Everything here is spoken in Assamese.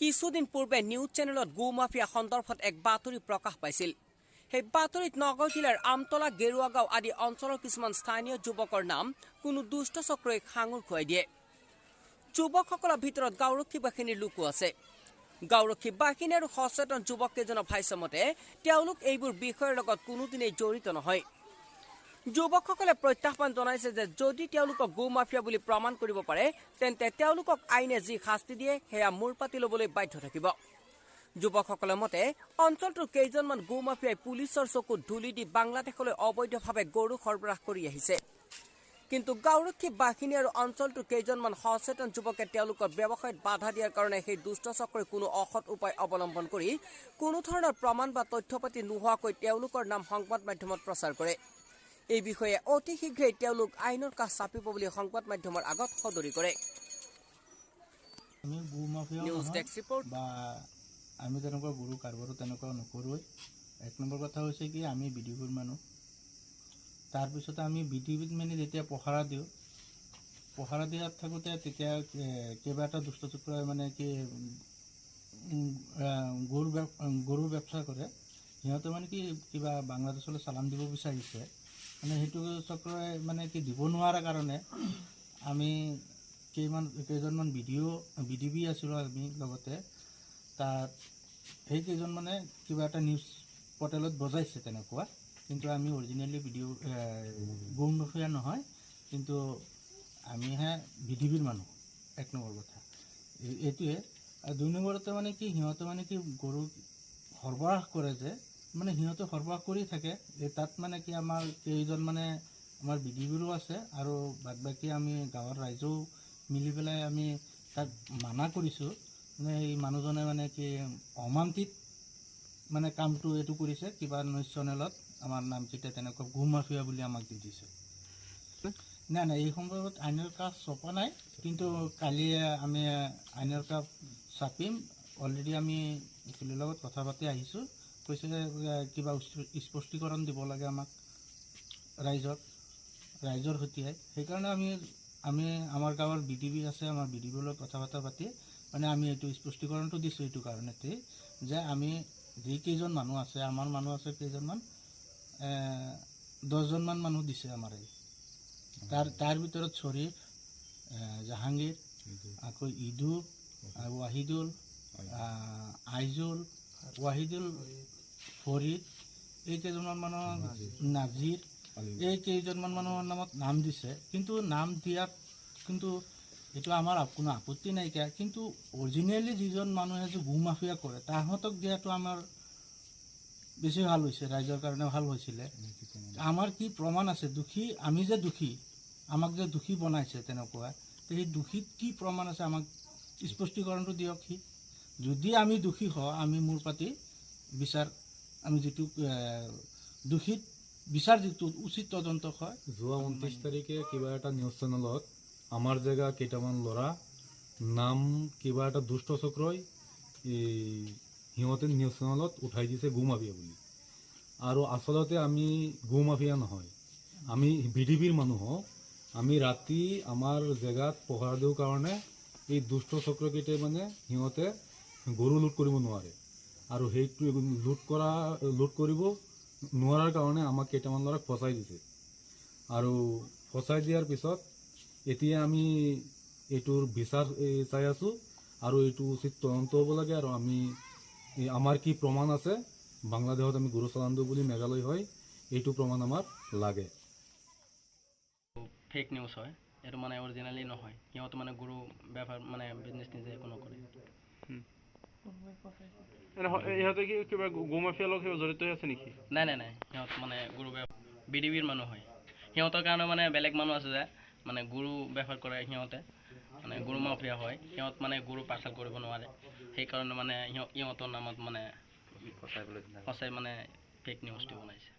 কিছুদিন পূৰ্বে নিউজ চেনেলত গো মাফিয়া সন্দৰ্ভত এক বাতৰি প্ৰকাশ পাইছিল। সেই বাতৰিত নগাঁও জিলাৰ আমতলা, গেৰুৱাগাঁও আদি অঞ্চলৰ কিছুমান স্থানীয় যুৱকৰ নাম কোনো দুষ্ট চক্ৰই সাঙুৰ খুৱাই দিয়ে। যুৱকসকলৰ ভিতৰত গাঁওৰক্ষী বাহিনীৰ লোকো আছে। গাঁওৰক্ষী বাহিনী আৰু সচেতন যুৱককেইজনৰ ভাষ্যমতে তেওঁলোক এইবোৰ বিষয়ৰ লগত কোনোদিনেই জড়িত নহয়। যুৱকসকলে প্ৰত্যাহ্বান জনাইছে যে যদি তেওঁলোকক গো মাফিয়া বুলি প্ৰমাণ কৰিব পাৰে তেন্তে তেওঁলোকক আইনে যি শাস্তি দিয়ে সেয়া মূৰ পাতি ল'বলৈ বাধ্য থাকিব। যুৱকসকলৰ মতে অঞ্চলটোৰ কেইজনমান গো মাফিয়াই পুলিচৰ চকুত ধূলি দি বাংলাদেশলৈ অবৈধভাৱে গৰু সৰবৰাহ কৰি আহিছে। কিন্তু গাঁওৰক্ষী বাহিনী আৰু অঞ্চলটোৰ কেইজনমান সচেতন যুৱকে তেওঁলোকৰ ব্যৱসায়ত বাধা দিয়াৰ কাৰণে সেই দুষ্ট চক্ৰই কোনো অসৎ উপায় অৱলম্বন কৰি কোনো ধৰণৰ প্ৰমাণ বা তথ্য পাতি নোহোৱাকৈ তেওঁলোকৰ নাম সংবাদ মাধ্যমত প্ৰচাৰ কৰে। এই বিষয়ে অতি শীঘ্ৰেই তেওঁলোক আইনৰ কাষ চাপিব বুলি সংবাদ মাধ্যমৰ আগত সদৰি কৰে। আমি গো মাফিয়া নিউজ ডেস্ক ৰিপৰ্ট। বা আমি তেনেকুৱা গৰু কাৰবাৰো তেনেকুৱা নকৰোঁৱেই। এক নম্বৰ কথা হৈছে কি, আমি বি ডি বিৰ মানুহ। তাৰপিছতে আমি বি ডি বিত মানে যেতিয়া পহৰা দিওঁ, পহৰা দিয়াত থাকোঁতে তেতিয়া কেইবা এটা দুষ্ট চক্ৰই মানে কি গৰুৰ ব্যৱসা কৰে। সিহঁতে মানে কি কিবা বাংলাদেশলৈ চালান দিব বিচাৰিছে, মানে সেইটো চক্ৰই মানে কি দিব নোৱাৰাৰ কাৰণে আমি কেইজনমান বি ডি বি আছিলোঁ আমি লগতে। তাত সেই কেইজন মানে কিবা এটা নিউজ পৰ্টেলত বজাইছে তেনেকুৱা, কিন্তু আমি অৰিজিনেলি বি ডি গৰু মাফিয়া নহয়, কিন্তু আমিহে বি ডি বিৰ মানুহ। এক নম্বৰ কথা এইটোৱে। আৰু দুই নম্বৰতে মানে কি সিহঁতে মানে কি গৰু সৰবৰাহ কৰে যে, মানে সিহঁতে সৰবৰাহ কৰি থাকে। এই তাত মানে কি আমাৰ কেইজন মানে আমাৰ বি ডি বিৰো আছে আৰু বাদ বাকী আমি গাঁৱৰ ৰাইজেও মিলি পেলাই আমি তাক মানা কৰিছোঁ। মানে এই মানুহজনে মানে কি অমান্তিত মানে কামটো এইটো কৰিছে, কিবা নিউজ চেনেলত আমাৰ নামকেইটা তেনেকুৱা গো মাফিয়া বুলি আমাক দি দিছে। নাই নাই, এই সম্পৰ্কত আইনৰ কাষ চপা নাই, কিন্তু কালি আমি আইনৰ কাষ চাপিম। অলৰেডি আমি উকিলৰ লগত কথা পাতি আহিছোঁ। কৈছে কিবা স্পষ্টীকৰণ দিব লাগে আমাক ৰাইজৰ সৈতে। সেইকাৰণে আমি আমাৰ গাঁৱৰ বি ডি বি আছে, আমাৰ বি ডি বিৰ লগত কথা বতৰা পাতি মানে আমি এইটো স্পষ্টীকৰণটো দিছোঁ এইটো কাৰণতে যে আমি যিকেইজন মানুহ আছে, আমাৰ মানুহ আছে কেইজনমান, 10জনমান মানুহ দিছে আমাৰ এই তাৰ ভিতৰত শ্বৰীফ, জাহাংগীৰ, আকৌ ইদু, ৱাহিদুল, আইজুল, ৱাহিদুল, ফৰিদ, এই কেইজনমান মানুহৰ নাজিৰ, এই কেইজনমান মানুহৰ নামত নাম দিছে। কিন্তু নাম দিয়াত কিন্তু এইটো আমাৰ কোনো আপত্তি নাইকিয়া, কিন্তু অৰিজিনেলি যিজন মানুহে যে গো মাফিয়া কৰে তাহাঁতক দিয়াটো আমাৰ বেছি ভাল হৈছে, ৰাইজৰ কাৰণে ভাল হৈছিলে। আমাৰ কি প্ৰমাণ আছে দোষী, আমি যে দোষী, আমাক যে দোষী বনাইছে তেনেকুৱা, সেই দোষীত কি প্ৰমাণ আছে আমাক স্পষ্টীকৰণটো দিয়ক। সি যদি আমি দোষী হওঁ, আমি মূৰ পাতি বিচাৰ, আমি যিটো দোষীত বিচাৰ যিটো উচিত তদন্ত হয়। যোৱা 29 তাৰিখে কিবা এটা নিউজ চেনেলত আমাৰ জেগা কেইটামান ল'ৰা নাম কিবা এটা দুষ্ট চক্ৰই এই সিহঁতে নিউজ চেনেলত উঠাই দিছে গো মাফিয়া বুলি। আৰু আচলতে আমি গো মাফিয়া নহয়, আমি বি ডি বিৰ মানুহ হওঁ। আমি ৰাতি আমাৰ জেগাত পহৰা দিওঁ কাৰণে এই দুষ্ট চক্ৰকেইটাই মানে সিহঁতে গৰু লুট কৰিব নোৱাৰে, আৰু সেইটো লুট কৰিব নোৱাৰাৰ কাৰণে আমাক কেইটামান ল'ৰাক ফচাই দিছে। আৰু ফচাই দিয়াৰ পিছত এতিয়া আমি এইটোৰ বিচাৰ চাই আছোঁ আৰু এইটো উচিত তদন্ত হ'ব লাগে। আৰু আমি আমাৰ কি প্ৰমাণ আছে বাংলাদেশত আমি গৰু চালান দিওঁ বুলি মেঘালয় হয়, এইটো প্ৰমাণ আমাৰ লাগে। ফেক নিউজ হয় এইটো, মানে অৰিজিনেলি নহয়। সিহঁত মানে গৰু বেপাৰ মানে বিজনেছ নিজে একো নকৰে। ইহঁতে কি কিবা গো মাফিয়াৰ লগত কিবা জড়িত হৈ আছে নেকি? নাই নাই নাই, সিহঁত মানে গৰু বি ডি বিৰ মানুহ হয়। সিহঁতৰ কাৰণে মানে বেলেগ মানুহ আছে যে মানে গৰু বেপাৰ কৰে, সিহঁতে মানে গৰু মাফিয়া হয়। সিহঁত মানে গৰু পাৰ্চেল কৰিব নোৱাৰে, সেইকাৰণে মানে সিহঁতৰ নামত মানে ফচাই মানে ফেক নিউজটো বনাইছে।